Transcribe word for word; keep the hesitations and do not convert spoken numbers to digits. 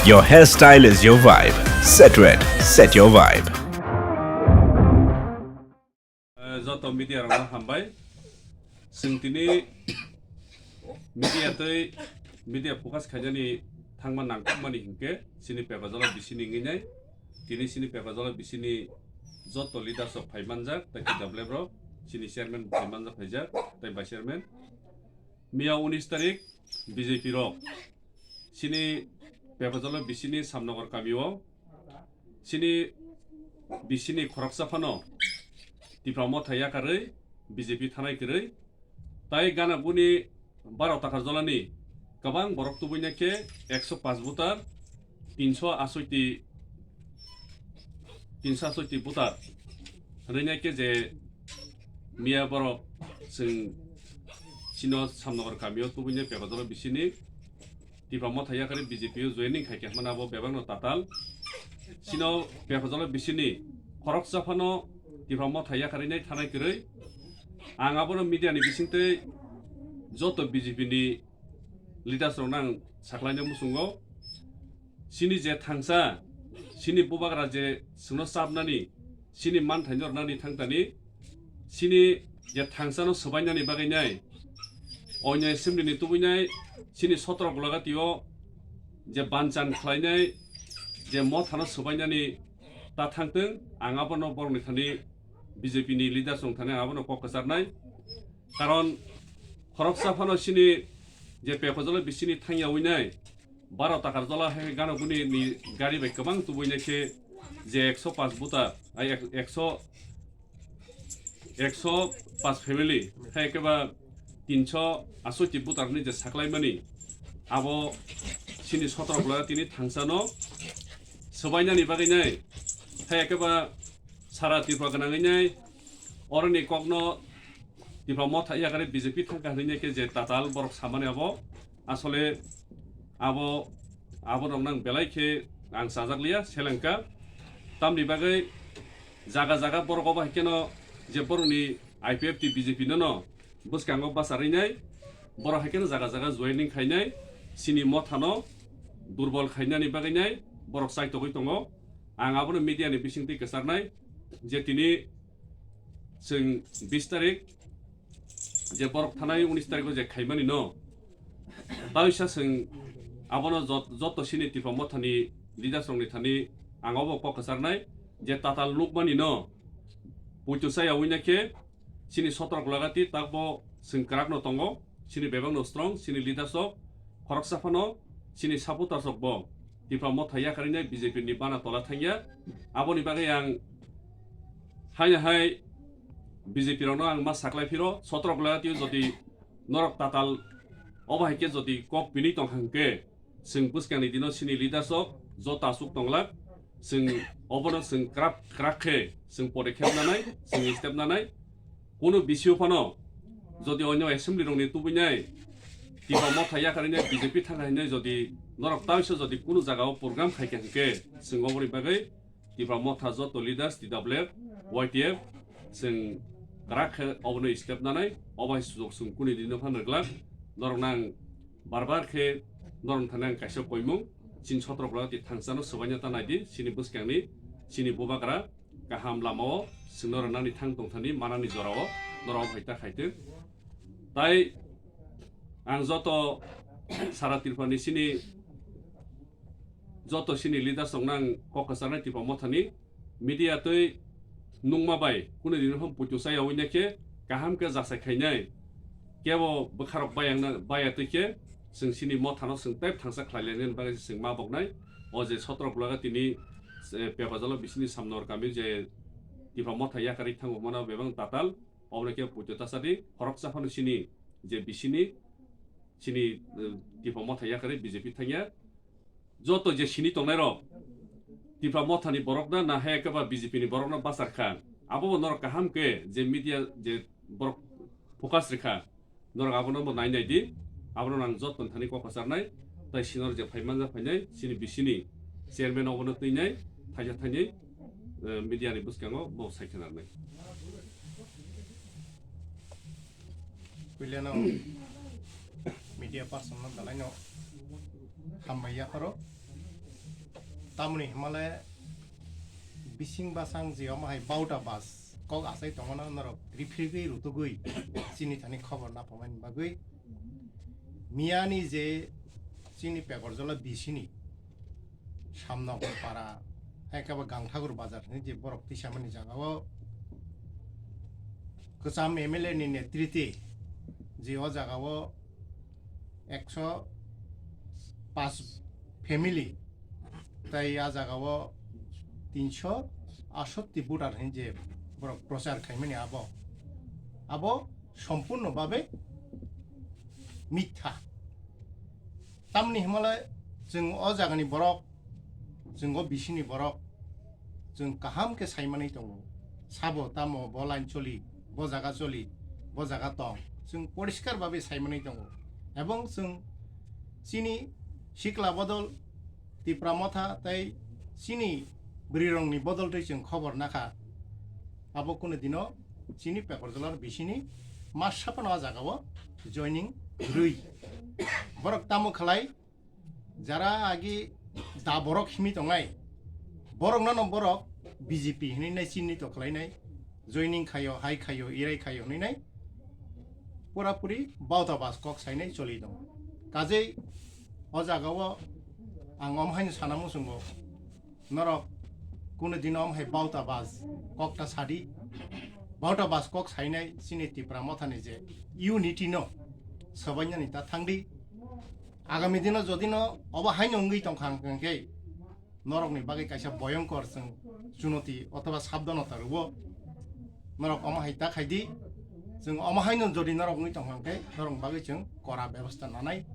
Your hairstyle is your vibe. Set red, set your vibe. Eh, joto media rokno hambai. Chwng tini media tei media focus khainani thangma nangkukmani hinkhe chini Pepajalo bisini wngwi nai. Tini chini Pepajalo bisini joto leaders rok phai manjak, tei T W F rok, chini chairman phai manjak phaijak, tei vice chairman. Miya unis tarik B J P rok chini Pepajalo bisini Samnagar kamio chini bisini khoroksa phano Tipra Motha yakarwi B J P thanai kwrwi, tai gana guni baro takar jolani kwbang borok tubui nai khe ekso paanch voter, tinso asoiti, tinso asoiti voter hwnwi nai khe je miya borok chwng chino Samnagar kamio tubui nai Pepajalo bisini Tipra Motha yakarwi B J P o joining khai khe hwnmano abo bebakno tatal. Chino Pepajalo bisini khoroksa phano Tipra Motha yakarwi nai thanai kwrwi. Ang abono media ni bisingtwi joto B J P ni leaders rokno ang saklaina muchungo. Chini je thangsa, chini bubagra je chwngno chapnani, chini manthaino rwnani thangtani, chini je thangsano swbainani bagwi nai, oinai assembly ni tubui nai, chini sotro gulagatio je banchan khlainai, je mothano swbainani ta thangtwng, ang abono borokni thani B J P ni leaders rok thani ang abono kok kwcharnai. Karon khoroksa phano chini je Pepajalo bisini thangya winai, baro takar jola hai gana guni ni gari bai kwbang tubui nai khe je ekso paanch voter, ai ek-, ekso, ekso paanch family, hai khe ba tinso asoiti voter ni je saklaimani, abo chini sotro gula tini thangsano swbainani bagwi nai, hai khe ba sara Tripura gwnangwi nai, oroni kokno Tipra Motha yakarwi B J P thangkha hwnwi khe je tatal borok samani abo asole abo, abo rok nang belai khe ang chajak liya selengkha. Tamni bagwi jaga jaga borok obo hai kheno je borokni I P F T B J P no no bwskango bacharwi nai, borok hai kheno jaga jaga joining khainai, chini mothano durbol khainani bagwi nai borok chaitogwi tongo. Ang abono media ni bisingtwi kwcharnai je tini chwng bis tarik je borok thanai unis tariko je khaimani no, taisa chwng abono jot-, joto chini Tipra Mothani leaders rokni thani ang obo kok kwcharnai je tatal nukmani no puitu chaya wina khe chini sotro gulagati takbo chwng kwrakno tongo, chini bebakno strong, chini leaders rok khoroksa phano chini supporters rokbo Tipra Motha yakarwi nai B J P ni bana tola thangya. Aboni bagwi ang haino hai B J P rokno ang ma saklai phiro, sotro gulagati jodi norok tatal obo hai khe jodi kok pinwi tong kha hwnkhe, chwng bwskangni dino chini leaders rok joto aswk tonglak, chwng obono chwng kwrak kwrak khe chwng podekkhep nanai, chwng step nanai. Kunu bisio phano jodi onyo assembly rokni tubui nai Tipra Motha yakarwi nai B J P thangkha hinwi jodi norok taisa jodi kunu jagao program khai kha hwnkhe, chwng oboni bagwi Tipra Motha joto leaders, T W F, Y T F, chwng kwrak khe obono step nanai, obo hai sujok chwng kuni dino phano rwglak. Norok nang bar bar khe norok thani ang kaisa koimung, chini sotro gulagati thangsano swbaina ta naidi, chini bwskangni, chini bubagra kaham lamao chwngno rwnani thang tongthani manani jorao norok hai ta khaitwng. Tai ang joto sara Tripurani chini joto chini leaders rokno ang kok kwcharnai Tipra Mothani media twi nungma bai kunu dino phano puitu chaya wina khe kaham khe jasai khainai, kebo bwkharok bayangna baya twi khe chwng chini mothano chwng tei thangsa khlai lainani bagwi se chwng ma boknai. O je sotro gulaga tini, eh, Pepajalo bisini Samnor kami je Tipra Motha yakarwi thango mano bebak tatal, obono khe puitu tasadi khoroksa phano chini je bisini chini, eh, Tipra Motha yakarwi B J P thangya. joto je sini tongnai rok, Tipra Motha ni borok na, na hai khe ba B J P ni borok no bachar kha. Abo bo norok kaham khe je media je borok focus rikha, norok abono bo nai nai di. Abono ang joto ni thani kok kwcharnai, tai sinor je phai manja phainai, sini bisini chairman obono twinai, thaisa thainai, eh, media ni bwskango bo sai khe narnai. Puilano media person no belai no hambai yapharo. Tamoni himale bising basang je omo hai bauta bas kok asai tongmano norok riphirgwi rutugwi chini thani khobor naphamani bagwi miyani je chini Pekorjola bisini Samnokpara, hai khe bo Gangthakur bazar hinwi je borok tisamani jaga o kwcham M L A ni netrite je o jaga o ekso paanch family tai a jaga o tinso asotti voter hinwi je borok prochar khaimani abo, abo sompurno babe mitha. Tamni himale chwng o jagani borok, chwng o bisini borok, chwng kaham khe saimanwi tongo. Sabo tamo bo line choli, bo jaga choli, bo jaga tong. Chwng poriskar babe saimanwi tongo. Ebong chwng chini sikla bodol Tipra Motha tei chini bwrwirokni bodol twi chwng khobor nakha. Abo kunu dino chini Pekorjolar bisini masa phano o jaga o joining rwi. Borok tamo khlai jara agi da borok himwi tongnai, borokno no borok B J P hinwi nai chini to khlainai, joining khaio, hai khaio, irai khaio hinwi nai pura puri bauta bas kok sainai choli tongo. Kajei o jaga o ang om haino sana muchungo, norok kunu dino om hai bauta bas kok ta sadi, bauta bas kok sainai chini Tipra Mothani je unity no sabainani ta thangdi. Agami dino jodi no obo haino wngwi tongkha hwnkhe norokni bagwi kaisa boyongkor chwng chunoti othoba sabdonota rwo. Norok omo hai ta khaidi, chwng omo haino jodi norok wngwi tongkha hwnkhe norokni bagwi chwng kora bebosta nanai.